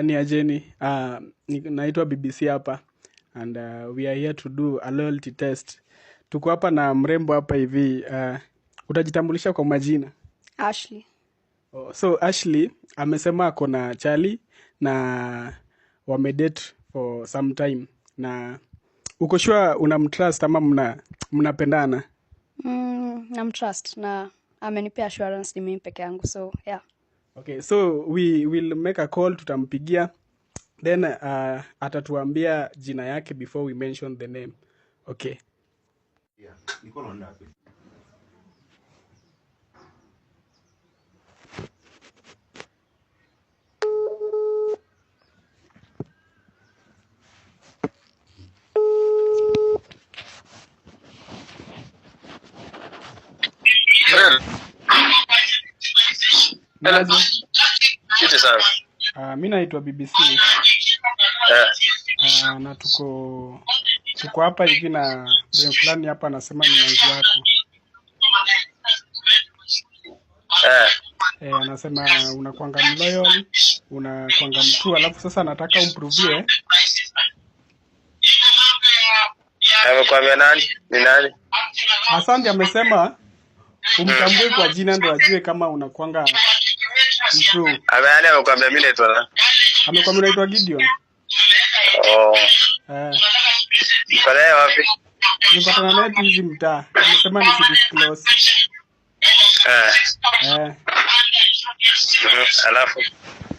Ni ajeni. Naitwa BBC hapa and we are here to do a loyalty test. Tuko hapa na mrembo hapa hivi. Utajitambulisha kwa majina? Ashley. Oh, so Ashley amesema ako na Charlie na wamedate for some time, na uko sure unamtrust ama mnapendana? Namtrust na amenipea assurance ni mimi peke yangu, so yeah. Okay, so we will make a call, tutampigia then atatuambia jina yake before we mention the name. Okay. Yeah, niko naenda wapi? Niaje? Fiti sana. Mi naitwa BBC. Eh, Na tuko hapa hivi na dem fulani hapa anasema ni manzi yako. eh. Anasema unakuanga mloyal, unakuanga mtu, alafu sasa anataka umprovie. Amekwambia nani? Ni nani? Asante, amesema umtambue kwa jina ndo ajue kama unakuanga mtrue. Nani amekwambia mimi naitwa nani? Amekwambia unaitwa Gideon. Oh. Eh, Uko naye wapi? nimepatana naye tu hivi mtaa. Amesema nisidisclose. Eh. Eh, Alafu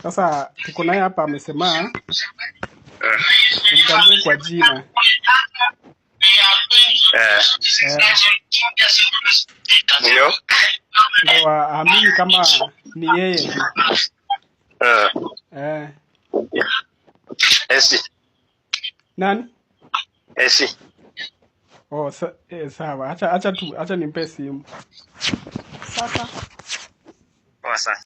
sasa tuko naye hapa amesema umtambue kwa jina. Eh. Eh, Ndio. ndo aamini kama ni yeye tu. Eh. Eh, AC. nani? AC. Oh, sawa. Acha nimpe simu. Sasa Poa sana.